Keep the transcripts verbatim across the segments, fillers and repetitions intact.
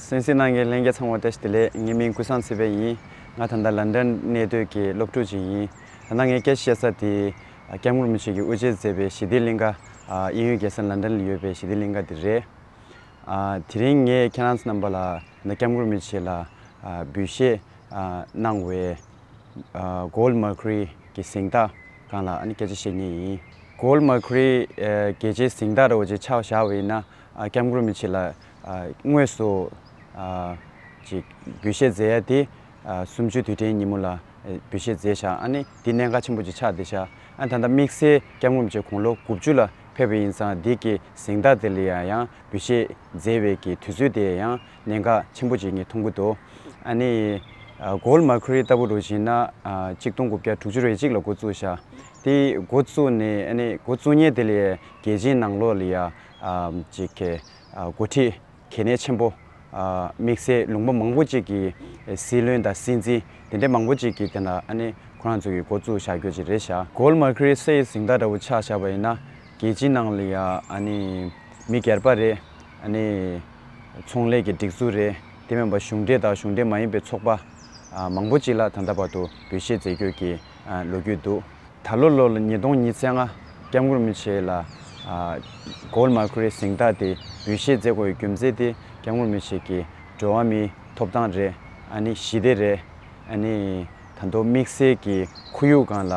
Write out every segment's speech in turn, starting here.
གསན་གཟིགས་གནང་མཁན་ལྷན་རྒྱས་ཚང་མ་བཀྲ་ཤིས་བདེ་ལེགས། ངའི་མིང་ཀུན་བཟང་ཚེ་འཕེལ་ཡིན། ང་ད་ལྟ་ལན་ཌན་གནས་སྡོད་ཀྱི་སློབ་ཕྲུག་ཅིག་ཡིན། ད་ལྟ་ངས་སྐད་ཆ་བཤད་ས་དེ་སྐྱབས་མགོན་རིན་པོ་ཆེ་གིས་དབུ་འབྱེད་མཛད་པའི་ཞི་བདེ་གླིང་ག། དབྱིན་ཡུལ་རྒྱལ་ས་ལན་ཌན་ལ་ཡོད་པའི་ཞི་བདེ་གླིང་ག་དེ་རེད། དེ་རིང་ངས་ཁྱེད་རང་ཚོ་རྣམ་པ་ལ་ད་ལྟ་སྐྱབས་མགོན་རིན་པོ་ཆེ་ལ་འབུལ་བཞེས་གནང་བའི་Gold Mercury གི་གཟེངས་རྟགས་སྒང་ལ་ཨ་ནི་སྐད་ཆ་བཤད་མཁན་ཡིན། Gold Mercury རྒྱལ་སྤྱིའི་གཟེངས་རྟགས་འདྲ་བོ་ཅིག་ཆ་བཞག་པ་ཡིན་ན། སྐྱབས་མགོན་རིན་པོ་ཆེ་ལ་དངོས་སུ་ཅིག་འབུལ་བཞེས་མཛད་ཡ་དེ་གསུམ་བཅུའི་དུས་དྲན་ཉིན་མོ་ལ་འབུལ་བཞེས་མཛད་བཞག་ཨ་ནི་འདི་གནད་འགག་ཆེན་པོ་ཅིག་ཆགས་བསྡད་བཞག་ཨ་ནི་ད་ལྟ་དམིགས་བསལ་སྐྱབས་མགོན་རིན་པོ་ཆེ་དགུང་ལོ་དགུ་བཅུ་ལ་ཕེབས་པ་ཡིན་ཙང་འདི་གི་གཟེངས་རྟགས་དེ་ལ་ཡང་ཡང་འབུལ་བཞེས་མཛད་པའི་གི་དུས་ཚོད་དེ་ཡང་གནད་འགག་ཆེན་པོ་ཅིག་ངས་མཐོང་གི་འདུག་ཨ་ནི་Gold Mercury ལྟ་བུ་རུ་བྱས་ན་གཅིག་སྟོང་དགུ་བརྒྱ་དྲུག་ཅུ་རེ་གཅིག་ལ་འགོ་བཙུགས་ཤག་དེ་འགོ་བཙུགས་ནས་ཨ་ནི་འགོ་བཙུགས་མཁན་དེ་ལས་རྒྱལ་སྤྱིའི་ནང་ལོགས་ལ་ཡ་ཅིག་གི་འགོ་ཁྲིད་གལ་གནད་ཆེན་པོ་དམིགས་བསལ་ལུང་པ་མང་པོ་ཅིག་གི་སྲིད་བློན་དང་སྲིད་འཛིན་དེ་འདྲའི་མང་པོ་ཅིག་གི་དེ་ན་ཨ་ནི་ཁོ་རང་ཚོ་གི་འགོ་བཙུགས་བཞག་རྒྱུ་ཅིག་རེད་ཤག Gold Mercury གཟེངས་རྟགས་འདྲ་བོ་ཆ་བཞག་པ་ཡིན་ན་རྒྱལ་སྤྱིའི་ནང་ལ་ཡ་ཨ་ནི་མི་སྒེར་པ་རེད། ཨ་ནི་ཚོང་ལས་ཀྱི་སྒྲིག་འཛུགས་རེད། དེ་མིན་པ་གཞུང་འབྲེལ་དང་གཞུང་འབྲེལ་མ་ཡིན་པའི་ཚོགས་པ་མང་པོ་ཅིག་ལ་ད་ལྟ་བར་དུ་འབུལ་བཞེས་མཛད་རྒྱུ་གི་ལོ་རྒྱུས་འདུག་ད་ལོ་ལོ་ལ་ཉིས་སྟོང་ཉི་ཤུ་རྩ་ལྔ་སྐྱབས་མགོན་རིན་པོ་ཆེ་ལ་Gold Mercury གཟེངས་རྟགས་དེ་འབུལ་བཞེས་མཛད་དགོས་པའི་རྒྱུ་མཚན་དེ་སྐྱབས་མགོན་རིན་པོ་ཆེ་གི་འགྲོ་བ་མིའི་ཐོབ་ཐང་རེད། ཨ་ནི་ཞི་བདེ་རེད། ཨ་ནི་ད་དུང་དམིགས་བསལ་གྱི་ཁོར་ཡུག་སྒང་ལ་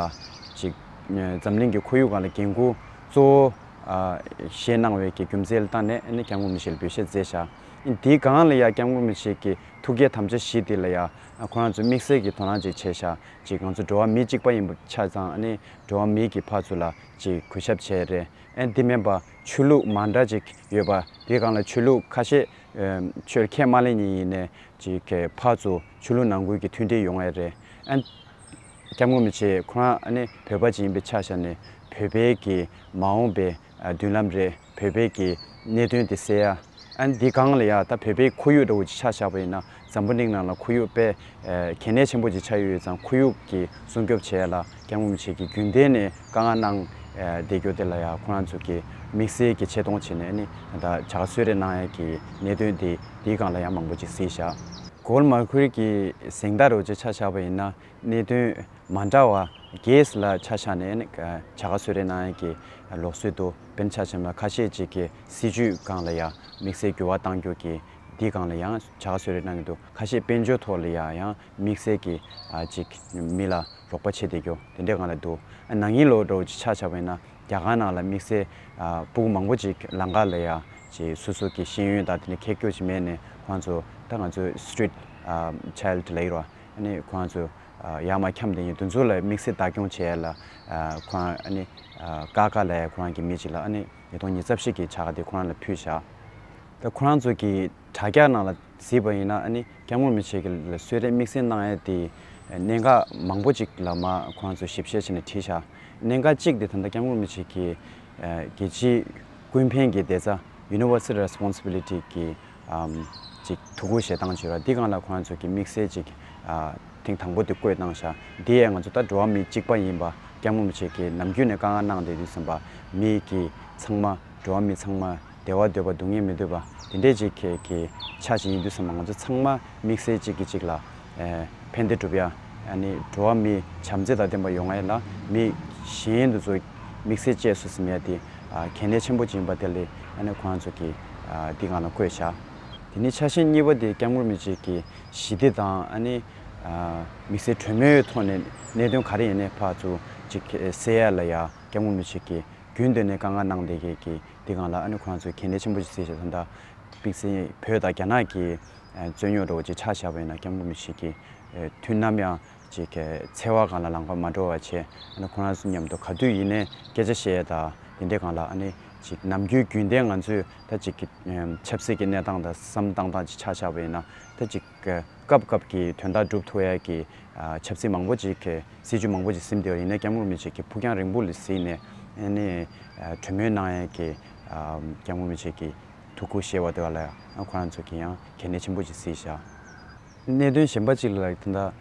ཅིག་འཛམ་གླིང་གི་ཁོར་ཡུག་སྒང་ལ་འགན་འཁུར་གཙོ་བོ་བཞེས་གནང་བའི་གི་རྒྱུ་མཚན་ལ་བརྟེན་ནས་ཨ་ནི་སྐྱབས་མགོན་རིན་པོ་ཆེ་ལ་འབུལ་བཞེས་མཛད་བཞག་དེའི་སྒང་ལ་ཡ་སྐྱབས་མགོན་རིན་པོ་ཆེ་གི་ཐུགས་བསྐྱེད་དམ་བཅའ་བཞི་དེ་ལ་ཡ་ཁོ་རང་ཚོས་དམིགས་བསལ་གྱི་དོ་སྣང་ཅིག་བྱས་ཤག་ཅིག་ང་ཚོ་འགྲོ་བ་མི་གཅིག་པ་ཡིན་པ་ཆ་ཚང་ཨ་ནི་འགྲོ་བ་མི་གི་ཕར་ཚུར་ལ་ཅིག་གུས་ཞབས་བྱས་རེད། ཨ་ནི་དེ་མིན་པ་ཆོས་ལུགས་མ་འདྲ་ཅིག་ཡོད་པ་དེའི་སྒང་ལ་ཆོས་ལུགས་ཁ་ཤས་ཆོས་ཁས་མ་ལེན་མཁན་ཡིན་ནའི་ཅིག་གི་ཕར་ཚུར་ཆོས་ལུགས་ནང་ཁུལ་གྱི་མཐུན་སྒྲིལ་ཡོང་ཡ་རེད། ཨ་ནི་སྐྱབས་མགོན་རིན་པོ་ཆེ་ཁོ་རང་ཨ་ནི་བོད་པ་ཅིག་ཡིན་པའི་ཆ་བཞག་ནས་བོད་པའི་གི་མ་འོངས་པའི་མདུན་ལམ་རེད། བོད་པའི་གི་གནད་དོན་དེ་སེལ་ཡ། ཨ་ནི་འདི་སྒང་ལ་ཡ་ད་བོད་པའི་ཁོར་ཡུག་འདྲ་བོ་ཅིག་ཆ་བཞག་པ་ཡིན་ན་འཛམ་བུ་གླིང་ནང་ལ་ཁོར་ཡུག་དཔེ་གལ་གནད་ཆེན་པོ་ཅིག་ཆགས་ཡོད་ཙང་ཁོར་ཡུག་གི་སྲུང་སྐྱོབ་བྱེད་ཡ་ལ་སྐྱབས་མགོན་རིན་པོ་ཆེ་གིས་རྒྱུན་ལྡན་ནས་དཀའ་ངལ་གནང་བསྡད་རྒྱུ་དེ་ལ་ཡ་ཁོ་རང་ཚོ་གིས་དམིགས་བསལ་གྱི་ཆེ་མཐོང་བྱས་ནས་ཨ་ནི་ད་བྱ་དགའ་གསོལ་རས་གནང་ཡ་གི་གནད་དོན་དེ་འདིའི་སྒང་ལ་ཡང་མང་པོ་ཅིག་གཟིགས་བཞག Gold Mercury གི་གཟེངས་རྟགས་རོ་ཅིག་ཆ་བཞག་པ་ཡིན་ན་གནད་དོན་མ་འདྲ་བ་བརྒྱད་ལ་ཆ་བཞག་ནས་ནི་བྱ་དགའ་གསོལ་རས་གནང་ཡ་གི་ལུགས་སྲོལ་འདུག་དཔེར་ན་ཆ་བཞག་ན་ཁ་ཤས་ཅིག་གི་སྲིད་ཇུས་སྒང་ལ་ཡང་དམིགས་བསལ་འགྱུར་བ་གཏང་རྒྱུ་གི་འདིའི་སྒང་ལ་ཡང་བྱ་དགའ་གསོལ་རས་གནང་གི་འདུག་ཁ་ཤས་དཔལ་འབྱོར་ཐོག་ལ་ཡང་ཡང་དམིགས་བསལ་གྱི་ཅིག་མི་ལ་རོགས་པ་བྱེད་བསྡད་རྒྱུ་དེ་འདྲའི་སྒང་ལ་འདུག་ནང་ཡིན་ལོ་འདྲ་བོ་ཅིག་ཆ་བཞག་པ་ཡིན་ན་རྒྱ་གར་ནང་ལ་དམིགས་བསལ་ཕྲུ་གུ་མང་པོ་ཅིག་ལམ་ཁ་ལ་ཡང་ཅིག་སོ་སོ་གི་ཤེས་ཡོན་དང་དེ་འདྲ་ཁྱད་སྐྱོ་ཅིག་མེད་ནས་ཁོང་ཚོ་ད་ང་ཚོ་street child ལབ་ཡོད་རེད་བ། ཨ་ནི་ཁོང་ཚོ་ཡར་མར་འཁྱམས་བསྡད་མཁན་དེ་ཚོ་ལ་དམིགས་བསལ་བདག་སྐྱོང་བྱེད་ཡ་ལ་ཁོ་རང་ཨ་ནི་ཀ་ཀ་ལབ་ཡ་ཁོ་རང་གི་མི་གཅིག་ལ་ཨ་ནི་ཉིས་སྟོང་ཉི་ཤུ་རྩ་བཞི་གི་བྱ་དགའ་དེ་ཁོ་རང་ལ་ཕུལ་བཞག་ད་ཁོ་རང་ཚོ་གི་དྲ་རྒྱ་ནང་ལ་གཟིགས་པ་ཡིན་ན་ཨ་ནི་སྐྱབས་མགོན་རིན་པོ་ཆེ་གི་ལ་གསོལ་རས་དམིགས་བསལ་གནང་ཡ་དེ་གནད་འགག་མང་པོ་ཅིག་ལ་མར་ཁོ་རང་ཚོ་ཞིབ་བཤེར་བྱས་ནས་བྲིས་བཞག་གནད་འགག་གཅིག་དེ་ད་ལྟ་སྐྱབས་མགོན་རིན་པོ་ཆེ་གི་རྒྱལ་སྤྱིའི་ཀུན་ཕན་གྱི་བདེ་རྩ་Universal Responsibility གི་ཅིག་ཐུགས་ཁུར་བཞེས་སྟངས་བྱོས་ར་འདི་སྒང་ལ་ཁོ་རང་ཚོ་གི་དམིགས་བསལ་ཅིག་ཐེངས་དང་པོ་དེ་བཀོད་གནང་ཤག་འདི་ཡང་ང་ཚོ་ད་འགྲོ་བ་མི་གཅིག་པ་ཡིན་པ་སྐྱབས་མགོན་རིན་པོ་ཆེ་གིས་ནམ་རྒྱུན་ནས་བཀའ་མངགས་གནང་བསྡད་དུས་ཙམ་པ་མི་གི་ཚང་མ་འགྲོ་བ་མི་ཚང་མ་བདེ་བ་འདོད་པ་སྡུག་བསྔལ་མི་འདོད་པ་དེ་འདྲས་ཅིག་གི་གི་ཆ་ཞིག་ཡིན་དུས་ཙམ་པ་ང་ཚོ་ཚང་མ་དམིགས་བསལ་གཅིག་གིས་གཅིག་ལ་ཕན་བདེ་སྒྲུབ་ཡ་ཨ་ནི་འགྲོ་བ་མི་བྱམས་བརྩེ་དང་ལྡན་པ་ཡོང་ཡ་ལ་མི་གཞན་དེ་ཚོ་དམིགས་བསལ་གཅེས་སུ་འཛིན་ཡ་དེ་གལ་གནད་ཆེན་པོ་ཅིག་ཡིན་པ་དེ་ལས་ཨ་ནི་ཁོ་རང་ཚོ་གིས་འདི་སྒང་ལ་བཀོད་བཞག་དེ་ནས་ཆ་ཤས་གཉིས་པ་དེ་སྐྱབས་མགོན་རིན་པོ་ཆེ་གིས་ཞི་བདེ་དང་ཨ་ནི་དམིགས་བསལ་གྲོས་མོལ་ཐོག་ནས་གནད་དོན་ག་རེ་ཡིན་ནའི་ཕར་ཚུར་ཅིག་སེལ་ཡ་ལ་ཡ་སྐྱབས་མགོན་རིན་པོ་ཆེ་གིས་རྒྱུན་དུ་ནས་བཀའ་མངགས་གནང་བསྡད་མཁན་གྱི་འདི་སྒང་ལ་ཨ་ནི་ཁོ་རང་ཚོས་གལ་གནད་ཆེན་པོ་ཞིག་བརྩིས་བྱས་ད་ལྟ་དམིགས་བསལ་བོད་དང་རྒྱ་ནག་གི་རྩོད་རྙོག་འདྲ་བོ་ཅིག་ཆ་བཞག་པ་ཡིན་ན་སྐྱབས་མགོན་རིན་པོ་ཆེ་གིས་དུས་ནམ་ཡང་ཅིག་འཚེ་བ་སྒང་ལ་ལམ་ཁ་མ་འགྲོ་བ་བྱས་ཨ་ནི་ཁོ་རང་ཚོ་མཉམ་དུ་ག་དུས་ཡིན་ནའི་སྐད་ཆ་བཤད་ཡ་དང་དེ་འདྲའི་སྒང་ལ་ཨ་ནི་ཅིག་ནམ་རྒྱུན་རྒྱུན་ལྡན་ང་ཚོས་ད་ཅིག་ཆབ་སྲིད་ཀྱི་གནས་སྟངས་དང་བསམ་བློ་བཏང་སྟངས་ཅིག་ཆ་བཞག་པ་ཡིན་ན་ད་ཅིག་སྐབས་སྐབས་ཀྱི་དོན་དག་སྒྲུབ་ཐུབ་ཡ་གི་ཆབ་སྲིད་མང་པོ་ཅིག་གི་སྲིད་ཇུས་མང་པོ་ཅིག་ཟིན་བསྡད་པ་ཡིན་ན་སྐྱབས་མགོན་རིན་པོ་ཆེ་གིས་ཕུགས་རྒྱང་རིང་པོ་ལ་གཟིགས་ནས་ཨ་ནི་གྲོས་མོལ་གནང་ཡ་གི་སྐྱབས་མགོན་རིན་པོ་ཆེ་གི་ཐུགས་ཁུར་བཞེས་པ་དེ་བ་ལ་ཡང་ཁོ་རང་ཚོ་གིས་ཡང་གལ་གནད་ཆེན་པོ་ཅིག་གཟིགས་བཞག་གནད་དོན་གཞན་པ་ཅིག་ལ་ད་ལྟ་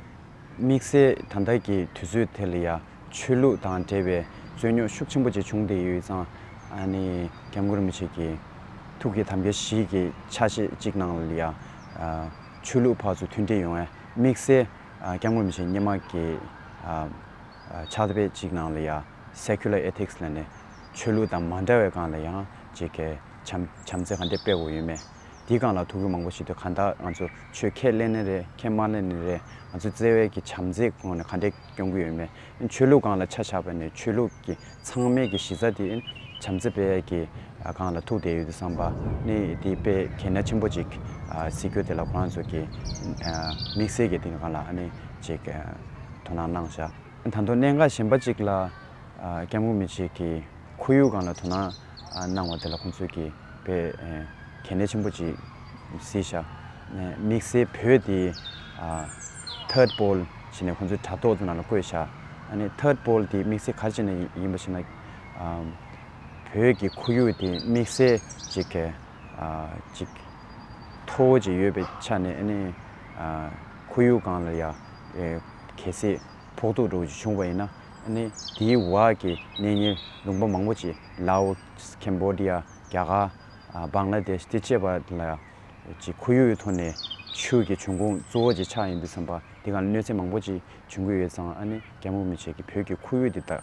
དམིགས་བསལ་ད་ལྟ་གི་དུས་ཚོད་དེ་ལ་ཡ་ཆོས་ལུགས་དང་འབྲེལ་བའི་རྩོད་རྙོག་ཤུགས་ཆེན་པོ་ཅིག་བྱུང་བསྡད་ཡོད་ཙང་ཨ་ནི་སྐྱབས་མགོན་རིན་པོ་ཆེ་གི་ཐུགས་ཀྱི་དམ་བཅའ་བཞི་གི་ཆ་ཤས་གཅིག་ནང་ལ་ཡ་ ཆོས་ལུགས་ཕར་ཚུར་མཐུན་སྒྲིལ་ཡོང་ཡ་དམིགས་བསལ་སྐྱབས་མགོན་རིན་པོ་ཆེ་སྔོན་མ་གི་ཕྱག་དཔེ་གཅིག་ནང་ལ་ཡ་secular ethics ལབ་ནས་ཆོས་ལུགས་དང་མ་འདྲ་བའི་སྒང་ལ་ཡང་ཅིག་གི་བྱམས་བྱམས་བརྩེ་ག་འདྲས་སྤེལ་དགོས་ཡོད་མེད། དེའི་སྒང་ལ་ཐུགས་ཁུར་མང་པོ་བཞེས་དུས་གང་ལྟར་ང་ཚོ་ཆོས་ཁས་ལེན་ནི་རེད། ཁས་མ་ལེན་ནི་རེད། ང་ཚོ་བརྩེ་བའི་གི་བྱམས་བརྩེའི་སྒོ་ནས་ག་འདྲས་སྐྱོང་གི་ཡོད་མེད། ཆོས་ལུགས་སྒང་ལ་ཆ་བཞག་པ་ནས་ཆོས་ལུགས་ཀྱི་ཚང་མའི་གི་གཞི་རྩ་དེ་བྱམས་བརྩེ་སྤེལ་ཡས་ཀྱི་སྒང་ལ་ཐུག་བསྡད་ཡོད་དུས་ཙམ་པ་ནི་དེ་དཔེ་གལ་གནད་ཆེན་པོ་ཅིག་གཟིགས་རྒྱུ་དེ་ལ་ཁོ་རང་ཚོ་གི་དམིགས་བསལ་གྱི་དེ་སྒང་ལ་ཨ་ནི་ཅིག་དོ་སྣང་གནང་བཞག་ད་དུང་གནད་འགག་གཞན་པ་ཅིག་ལ་སྐྱབས་མགོན་རིན་པོ་ཆེ་གི་ཁོར་ཡུག་སྒང་ལ་དོ་སྣང་གནང་བ་དེ་ལ་ཁོང་ཚོས་ཀྱི་དཔེ་གལ་གནད་ཆེན་པོ་ཅིག་གཟིགས་བཞག་དམིགས་བསལ་བོད་དེ་third pole ཞེས་ནས་ཁོང་ཚོའི་དྲ་ཐོག་དེ་ནང་ལ་བཀོད་བཞག་ཨ་ནི་third pole དེ་དམིགས་བསལ་ག་རེ་བྱས་ནས་ཡིན་པ་ཞེ་ན། བོད་ཀྱི་ཁོར་ཡུག་དེ་དམིགས་བསལ་ཅིག་གི་ཅིག་མཐོ་བོ་ཅིག་ཡོད་པའི་ཆ་ནས་ཨ་ནི་ཁོར་ཡུག་སྒང་ལ་ཡ་གལ་སྲིད་ཕོག་ཐུག་འདྲ་བོ་ཅིག་བྱུང་བ་ཡིན་ན་ཨ་ནི་དེའི་འོག་གི་གནས་ཉེ་ལུང་པ་མང་པོ་ཅིག་ལ་ཨོ་སི། ཁེམ་བྷོ་ཌི་ཡ། རྒྱ་གར། བང་ལ་དེཤ་དེ་བཅས་པ་ལ་ཅིག་ཁོར་ཡུག་གི་ཐོག་ནས་ཆུ་གི་འབྱུང་ཁུངས་གཙོ་བོ་ཅིག་ཆགས་ཡོང་དུས་ཙམ་པ་དེ་ག་ལ་གནོད་འཚེ་མང་པོ་ཅིག་འབྱུང་གི་ཡོད་ཙང་ཨ་ནི་སྐྱབས་མགོན་རིན་པོ་ཆེ་གིས་བོད་ཀྱི་ཁོར་ཡུག་དེ་བདག་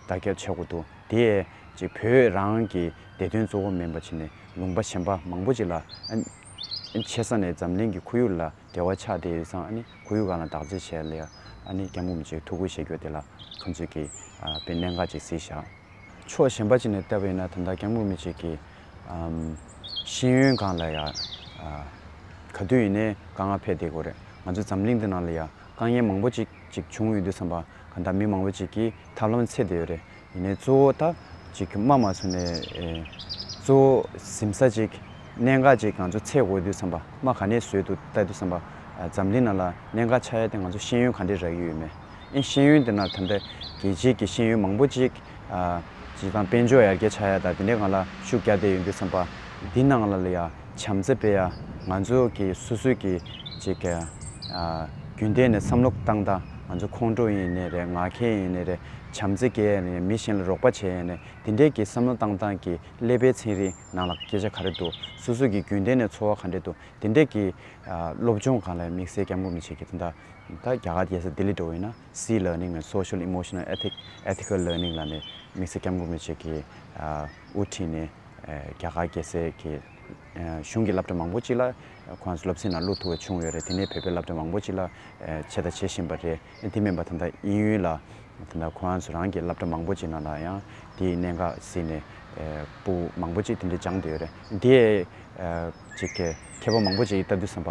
བདག་རྒྱག་བྱེད་དགོས་འདུག་དེ་ཅིག་བོད་རང་གི་བདེ་དོན་གཙོ་བོ་མིན་པ་བྱས་ནས་ལུང་པ་གཞན་པ་མང་པོ་ཅིག་ལ་ཨ་ནི་ཆེ་ས་ནས་འཛམ་གླིང་གི་ཁོར་ཡུག་ལ་འབྲེལ་བ་ཆགས་བསྡད་ཡོད་ཙང་ཨ་ནི་ཁོར་ཡུག་སྒང་ལ་བདག་གཅེས་བྱེད་ཡ་ལ་ཨ་ནི་སྐྱབས་མགོན་རིན་པོ་ཆེ་ཐུགས་ཁུར་བཞེས་རྒྱུ་དེ་ལ་ཁོང་ཚོས་ཀྱིས་དཔེ་གནད་འགག་ཅིག་གཟིགས་བཞག་ཕྱོགས་གཞན་པ་ཅིག་ནས་བལྟས་པ་ཡིན་ན་ད་ལྟ་སྐྱབས་མགོན་རིན་པོ་ཆེ་གིས་ཨམ་ཤེས་ཡོན་སྒང་ལ་ཡ་ཨ་ག་དུས་ཡིན་ནའི་དཀའ་ངལ་འཕྲད་བསྡད་ཀྱི་ཡོད་རེད། ང་ཚོ་འཛམ་གླིང་འདི་ནང་ལ་ཡ་དཀའ་ངལ་མང་པོ་ཅིག་ཅིག་བྱུང་ཡོད་དུས་ཙམ་པ་གང་ལྟར་མི་མང་པོ་ཅིག་གིས་ཐབས་ལམ་འཚོལ་བསྡད་ཡོད་རེད། ཡིན་ནའི་གཙོ་བོ་ད་ཅིག་དམའ་མ་སོང་ནས་ཨེ་གཙོ་བོ་གཟིམ་ས་ཅིག་གནད་འགག་ཅིག་ང་ཚོ་འཚོལ་དགོས་དུས་ཙམ་པ་དམའ་ག་ནས་བཟོས་འདུག་ལྟ་དུས་ཙམ་པ་ཨ་འཛམ་གླིང་ནང་ལ་གནད་འགག་ཆགས་ཡ་དེ་ང་ཚོ་ཤེས་ཡོན་ག་འདྲས་རག་གི་ཡོད་མེད། ཨེ་ཤེས་ཡོན་དེ་ན་ད་ལྟ་རྒྱལ་སྤྱིའི་གི་ཤེས་ཡོན་མང་པོ་ཅིག་ཨ་སྤྱིར་བཏང་དཔལ་འབྱོར་ཡར་རྒྱས་ཆགས་ཡ་དང་དེ་འདྲའི་སྒང་ལ་ཤུགས་རྒྱག་བསྡད་ཡོང་དུས་ཙམ་པ་འདི་ནང་ལ་ལ་ཡ་བྱམས་བརྩེ་སྤེལ་ཡ་ང་ཚོ་གི་སོ་སོའི་གི་ཅིག་གི་ཨ་རྒྱུན་ལྡན་ནས་བསམ་བློ་བཏང་སྟངས་ང་ཚོ་ཁོང་ཁྲོ་ཡིན་ནའི་རེད། ངག་འཁྱལ་ཡིན་ནའི་རེད། བྱམས་བརྩེ་སྐྱེ་ཡ་ནས་མི་གཞན་ལ་རོགས་པ་བྱེད་ཡ་ནས་དེ་འདྲའི་གི་བསམ་བློ་བཏང་སྟངས་ཀྱི་ཀླད་པའི་ཚན་རིག་ནང་ལ་སྐད་ཆ་ག་རེ་འདུག་སོ་སོ་གི་རྒྱུན་ལྡན་ནས་འཚོ་བ་ག་འདྲས་འདུག་དེ་འདྲས་ཀྱི་ཨ་སློབ་སྦྱོང་སྒང་ལ་དམིགས་བསལ་སྐྱབས་མགོན་རིན་པོ་ཆེ་གིས་ད་ལྟ་ད་རྒྱ་གར་རྒྱལ་ས་ལྡི་ལི་འདྲ་བོ་ཡིན་ན་སི་ལར་ནིང་ལ་Social Emotional Ethic Ethical Learning ལབ་ནས་དམིགས་བསལ་སྐྱབས་མགོན་རིན་པོ་ཆེ་གིས་ཨ་དབུ་ཁྲིད་ནས་ཨ་རྒྱ་གར་རྒྱལ་སའི་གི་ཨ་གཞུང་གི་སློབ་གྲྭ་མང་པོ་ཅིག་ལ་ཁོང་ཚོ་སློབ་ཚན་ནང་བླུག་ཐུབ་པ་བྱུང་ཡོད་རེད། དེ་ནས་བོད་པའི་སློབ་གྲྭ་མང་པོ་ཅིག་ལ་ཨ་བྱས་དང་བྱེད་བཞིན་པ་རེད། དེ་མིན་པ་ད་ལྟ་དབྱིན་ཡུལ་ལ་ད་ལྟ་ཁོ་རང་ཚོ་རང་གི་སློབ་གྲྭ་མང་པོ་ཅིག་ནང་ལ་ཡང་དེའི་གནད་འགག་གཟིགས་ནས་ཨེ་སྤུ་གུ་མང་པོ་ཅིག་དེ་འདྲ་སྦྱངས་བསྡད་ཡོད་རེད། དེ་ཨེ་ཅིག་གི་མཁས་པ་མང་པོ་ཅིག་གིས་ལྟ་དུས་ཙམ་པ་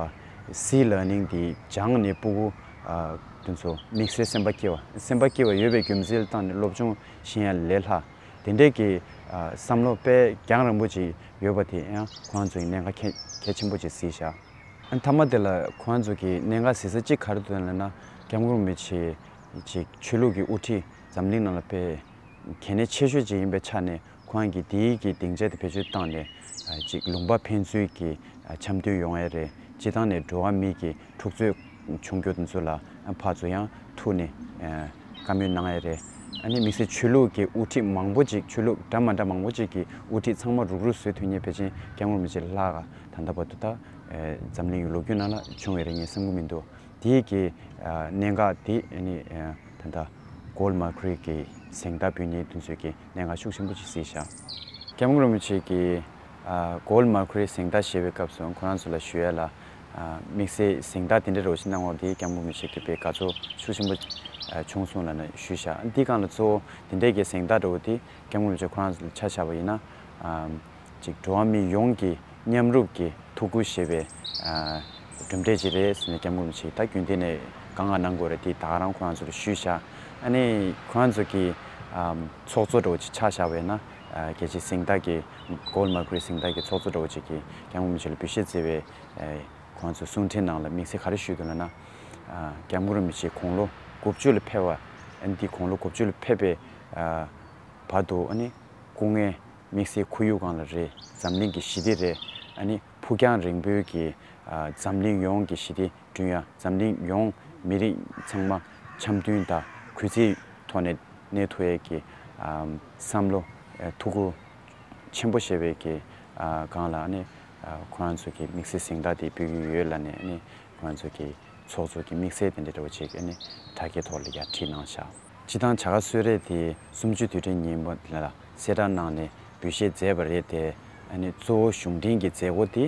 སི་ལར་ནིང་དེ་སྦྱངས་ནས་སྤུ་གུ་ཨ་དེ་ཚོ་དམིགས་བསལ་སེམས་པ་སྐྱིད་པ་སེམས་པ་སྐྱིད་པ་ཡོད་པའི་རྒྱུ་མཚན་ལ་བརྟེན་ནས་སློབ་སྦྱོང་ཤེས་ཡ་ལས་སླ་དེ་འདྲས་ཀྱི་ཨ་བསམ་བློ་དཔེ་རྒྱང་རིང་པོ་ཅིག་ཡོད་པ་དེ་ཡང་ཁོ་རང་ཚོ་ཡི་གནད་འགག་གལ་གལ་ཆེན་པོ་ཅིག་གཟིགས་བཞག་མཐའ་མ་དེ་ལ་ཁོ་རང་ཚོ་གི་གནད་འགག་གཟིགས་ས་གཅིག་ག་རེ་འདུག་ལབ་ན་སྐྱབས་མགོན་རིན་པོ་ཆེ་ཅིག་ཆོས་ལུགས་ཀྱི་དབུ་ཁྲིད་འཛམ་གླིང་ནང་ལ་དཔེ་གལ་གནད་ཆེ་ཤོས་ཅིག་ཡིན་པའི་ཆ་ནས་ཁོ་རང་གིས་དེའི་གི་སྡིངས་ཆ་དེ་བེད་སྤྱོད་བཏང་ནས་ཅིག་ལུང་པ་ཕན་ཚུན་གྱི་འཆམ་མཐུན་ཡོང་ཡ་རེད། སྤྱིར་བཏང་ནས་འགྲོ་བ་མི་གི་འཁྲུག་རྩོད་བྱུང་རྒྱུ་དེ་ཚོ་ལ་ཕར་ཚུར་ཡང་ཐུག་ནས་བཀའ་མོལ་གནང་ཡ་རེད། ཨ་ནི་དམིགས་བསལ་ཆོས་ལུགས་ཀྱི་དབུ་ཁྲིད་མང་པོ་ཅིག་ཆོས་ལུགས་འདྲ་མ་འདྲ་མང་པོ་ཅིག་གི་དབུ་ཁྲིད་ཚང་མ་རུག་རུག་བཟོ་ཐུབ་མཁན་ཕལ་ཆེར་སྐྱབས་མགོན་རིན་པོ་ཆེ་ལྷག་ག་ད་ལྟ་བར་དུ་ད་འཛམ་གླིང་གི་ལོ་རྒྱུས་ནང་ལ་བྱུང་བའི་རེད་ངས་བསམ་གྱི་མི་འདུག་དེའི་གི་གནད་འགག་དེ་ཨ་ནི་ད་ལྟ་Gold Mercury གི་གཟེངས་རྟགས་ཕུལ་མཁན་དེ་ཚོས་ཀྱི་གནད་འགག་ཤུགས་ཆེན་པོ་ཅིག་གཟིགས་ཤག་སྐྱབས་མགོན་རིན་པོ་ཆེ་གིས་ཨ་Gold Mercury གཟེངས་རྟགས་བཞེས་པའི་སྐབས་སུ་ཁོ་རང་ཚོ་ལ་ཞུ་ཡ་ལ་ཨ་དམིགས་བསལ་གཟེངས་རྟགས་དེ་འདྲ་རོ་ཞིག་གནང་བ་དེ་སྐྱབས་མགོན་རིན་པོ་ཆེ་གིས་དཔེ་དགའ་ཚོར་ཤུགས་ཆེན་པོ་ཨ་བྱུང་སོང་ལབ་ནས་ཞུས་ཤག་འདི་སྒང་ལ་གཙོ་བོ་དེ་འདྲའི་གི་གཟེངས་རྟགས་འདྲ་བོ་དེ་སྐྱབས་མགོན་རིན་པོ་ཆེ་ཁོ་རང་ཚོ་ལ་ཆ་བཞག་པ་ཡིན་ན་ཨ་ཅིག་འགྲོ་བ་མི་ཡོངས་ཀྱི་མཉམ་རུབ་ཀྱི་ཐུགས་ཁུར་བཞེས་པའི་ཨ་གྲུབ་འབྲས་ཅིག་རེད་ཟེར་ནས་སྐྱབས་མགོན་རིན་པོ་ཆེ་ད་རྒྱུན་ལྡན་ནས་གང་ག་གནང་དགོས་རེད་དེ་ད་ག་རང་ཁོ་རང་ཚོ་ལ་ཞུས་ཤག་ཨ་ནི་ཁོ་རང་ཚོ་གི་ཨམ་ཚོགས་གཙོ་འདྲ་བོ་ཅིག་ཆ་བཞག་པ་ཡིན་ན་ཨ་རྒྱལ་སྤྱིའི་གཟེངས་རྟགས་ཀྱི་Gold Mercury གཟེངས་རྟགས་ཀྱི་ཚོགས་གཙོ་འདྲ་བོ་ཅིག་གིས་སྐྱབས་མགོན་རིན་པོ་ཆེ་ལ་འབུལ་བཞེས་མཛད་པའི་ཨ་ཁོ་རང་ཚོ་གསུང་འཕྲིན་ནང་ལ་དམིགས་བསལ་ག་རེ་ཞུས་འདུག་ལབ་ན་ཨ་སྐྱབས་མགོན་རིན་པོ་ཆེ་དགུང་ལོ་དགུ་བཅུ་ལ་ཕེབས་པ་ཨ་ནི་དེ་དགུང་ལོ་དགུ་བཅུ་ལ་ཕེབས་པའི་ཨ་བར་དུ་ཨ་ནི་སྐུ་ངལ་དམིགས་བསལ་ཁོར་ཡུག་སྒང་ལ་རེད། འཛམ་གླིང་གི་ཞི་བདེ་རེད། ཨ་ནི་ཕུགས་རྒྱང་རིང་པོའི་གི་ཨ་འཛམ་གླིང་ཡོངས་ཀྱི་ཞི་བདེ་བསྐྲུན་ཡ། འཛམ་གླིང་ཡོངས་མི་རིགས་ཚང་མ་འཆམ་མཐུན་དང་གུས་བརྩིའི་ཐོག་ནས་གནས་ཐུབ་ཡས་ཀྱི་ཨ་བསམ་བློ་ཨ་ཐུགས་ཁུར་ཆེན་པོ་བཞེས་པའི་གི་ཨ་སྒང་ལ་ཨ་ནི་ ཁོ་རང་ཚོ་གི་དམིགས་བསལ་གཟེངས་རྟགས་དེ་ཕུལ་གྱི་ཡོད་ལབ་ནས་ཨ་ནི་ཁོ་རང་ཚོ་གི་ཚོགས་གཙོ་གི་དམིགས་བསལ་དེ་འདྲ་འདྲ་བོ་ཅིག་ཨ་ནི་དྲ་རྒྱའི་ཐོག་ལ་ཡང་བྲིས་གནང་ཤག་སྤྱི་བཏང་བྱ་དགའ་གསོལ་རས་དེ་གསུམ་བཅུའི་དུས་དྲན་ཉིན་མོ་ལ་གསལ་བསྒྲགས་གནང་ནས་འབུལ་བཞེས་མཛད་པ་རེད་དེ། ཨ་ནི་གཙོ་བོ་གཞུང་འབྲེལ་གྱི་མཛད་སྒོ་དེ་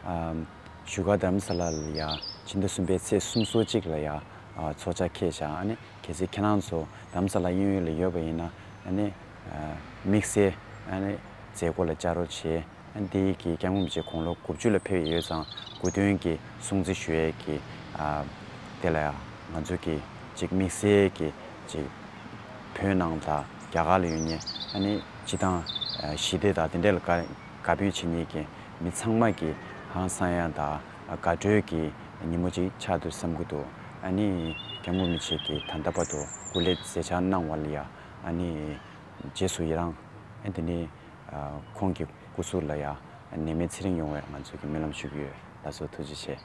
ཨམ་བཞུགས་སྒར་རྡ་རམ་ས་ལ་ལ་ཡང་ཕྱི་ཟླ་གསུམ་པའི་ཚེས་སོ་གཅིག་ལ་ཡང་ཨ་ཚོགས་འཆར་འཁེལ་བཞག་ཨ་ནི་གལ་སྲིད་ཁྱེད་རང་ཚོ་རྡ་རམ་ས་ལ་དབྱིན་ཡུལ་ལ་ཡོད་པ་ཡིན་ན་ཨ་ནི་ཨ་དམིགས་བསལ་ཨ་ནི་མཛད་སྒོ་ལ་བཅར་རོགས་བྱེད། ཨ་ནི་འདི་གི་སྐྱབས་མགོན་རིན་པོ་ཆེ་དགུང་ལོ་དགུ་བཅུ་ལ་ཕེབས་ཡོད་ཙང་སྐུ་མདུན་གྱི་སྲུང་བརྩི་ཞུ་ཡས་ཀྱི་ཨ་དེ་ལ་ཡང་ང་ཚོ་གི་ཅིག་དམིགས་བསལ་གྱི་ཅིག་བོད་ནང་དང་རྒྱ་གར་ལ་ཡོད་མཁན་ཨ་ནི་སྤྱི་བཏང་ཨ་ཞི་བདེ་དང་དེ་འདྲ་ལ་དགའ་དགའ་འབོད་བྱེད་མཁན་གྱི་མི་ཚང་མ་གི་ཧང་སང་ཡ་དང་དགའ་སྤྲོའི་གི་ཉིན་མོ་ཅིག་ཆགས་འདུག་བསམ་གྱི་འདུག་ཨ་ནི་སྐྱབས་མགོན་རིན་པོ་ཆེ་གིས་ད་ལྟ་བར་དུ་སྐུ་ལས་མཛད་འཆར་གནང་བ་ལ་ཡ་ཨ་ནི་རྗེས་སུ་ཡི་རང་ཨ་དེ་ནི་ཨ་ཁོང་གི་སྐུ་གཟུགས་ལ་ཡ་ནད་མེད་ཚེ་རིང་ཡོང་བའི་ང་ཚོ་གི་སྨོན་ལམ་ཞུ་གི་ཡོད། ལགས་སོ། ཐུགས་རྗེ་ཆེ།